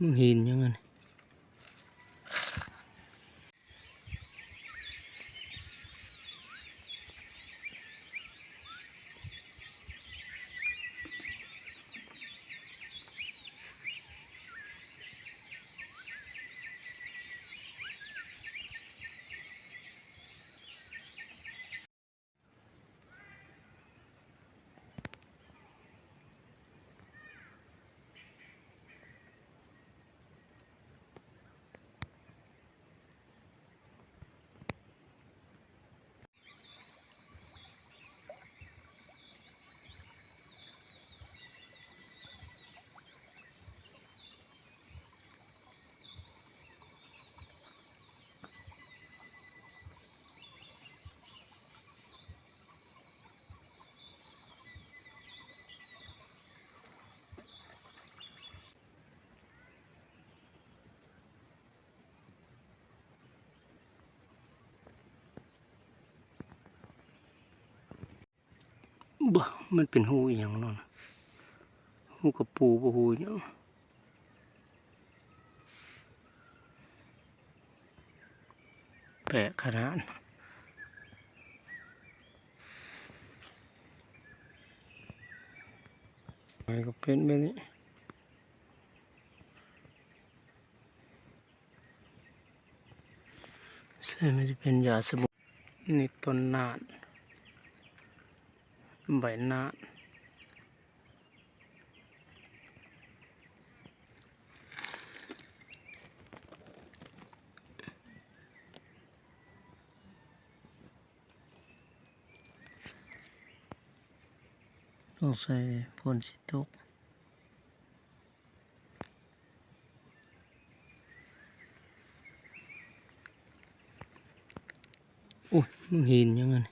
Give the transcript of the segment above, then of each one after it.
ມຶງຫີນຫຍັງຫັ້ນ? ບໍ່ ມັນເປັນຮູອີ່ຫຍັງເນາະ? ຮູກະປູບໍ່ ຮູຫຍັງ? ແປກຂະໜາດ. ມັນກະເປັນແບບນີ້. ໃສ່ມັນຈະເປັນຢາສະໝຸນ ນີ້ຕົ້ນນານ ໃບນານ. ສົງໄສຝົນຊິຕົກ. ໂອ້ຍ ມັນຫີນຫຍັງຫັ້ນ?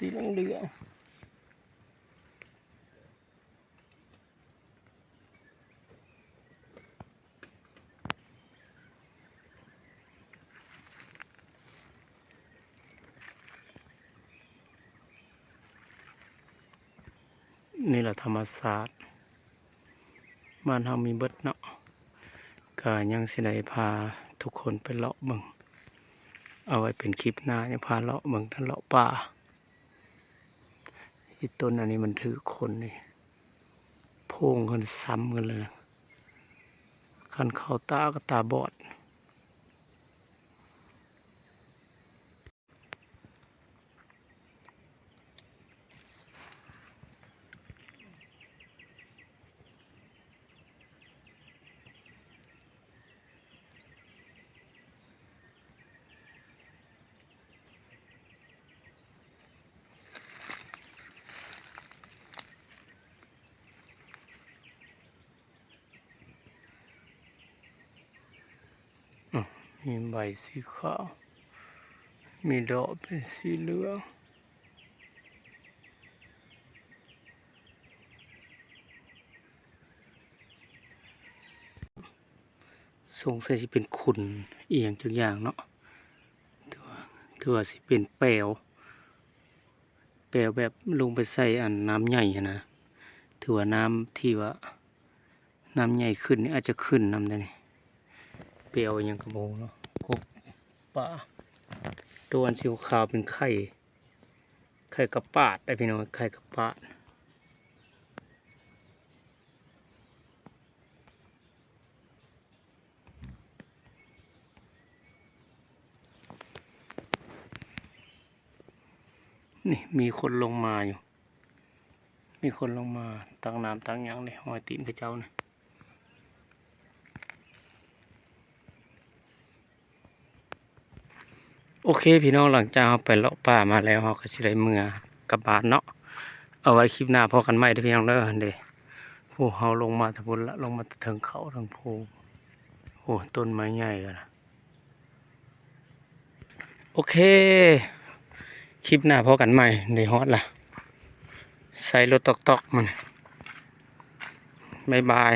ສີເຫຼືອງໆ. ນີ້ລະທຳມະຊາດ ບ້ານເຮົາມີເບິດເນາະ. ກະຍັງຊິໄດ້ພາທຸກຄົນໄປເລາະເບິ່ງ ເອົາໄວ້ເປັນຄລິບໜ້າ ຈະພາເລາະເບິ່ງ ເລາະປ່າ. ອີ່ຕົ້ນອັນນີ້ມັນຖືກຄົນນີ້ ໂພງຂຶ້ນຊ້ຳກັນເລີຍ ຄັນເຂົ້າຕາກະຕາບອດ. ມີໃບສີຂາວ ມີດອກເປັນສີເຫຼືອງ. ສົງໄສຊິເປັນຂຸນອີ່ຫຍັງຈັກຢ່າງເນາະ ຫຼືວ່າ ຫຼືວ່າຊິເປັນແປວ ແປວແບບລົງໄປໃສ່ອັນນ້ຳໃຫຍ່ຫັ້ນນະ ຖືວ່ານ້ຳທີ່ວ່າ ນ້ຳໃຫຍ່ຂຶ້ນນີ້ອາດຈະຂຶ້ນນຳໄດ໋ນີ້. ແປວອີ່ຫຍັງກະບໍ່ຮູ້ເນາະ ກົກປາ. ໂຕອັນສີຂາວເປັນໄຂ່ ໄຂ່ກະປາດເດ້ພີ່ນ້ອງ ໄຂ່ກະປາດ. ນີ້ມີຄົນລົງມາຢູ່ ມີຄົນລົງມາຕັກນ້ຳຕັກຫຍັງເດ້ ຮອຍຕີນເຂົາເຈົ້ານີ້. ໂອເຄພີ່ນ້ອງ ຫຼັງຈາກເຮົາໄປເລາະປ່າມາແລ້ວ ເຮົາກະຊິໄດ້ເມືອກັບບ້ານເນາະ. ເອົາໄວ້ຄລິບໜ້າພໍ້ກັນໃໝ່ເດີພີ່ນ້ອງເດີ. ເດ້ ໂອ້ ເຮົາລົງມາແຕ່ພຸ້ນລະ ລົງມາແຕ່ເທິງເຂົາເທິງພູ. ໂອ້ ຕົ້ນໄມ້ໃຫຍ່ລະ. ໂອເຄ ຄລິບໜ້າພໍ້ກັນໃໝ່. ໄດ້ຮອດລະ ໃສ່ລົດຕອກໆ ມັນ ບາຍບາຍ.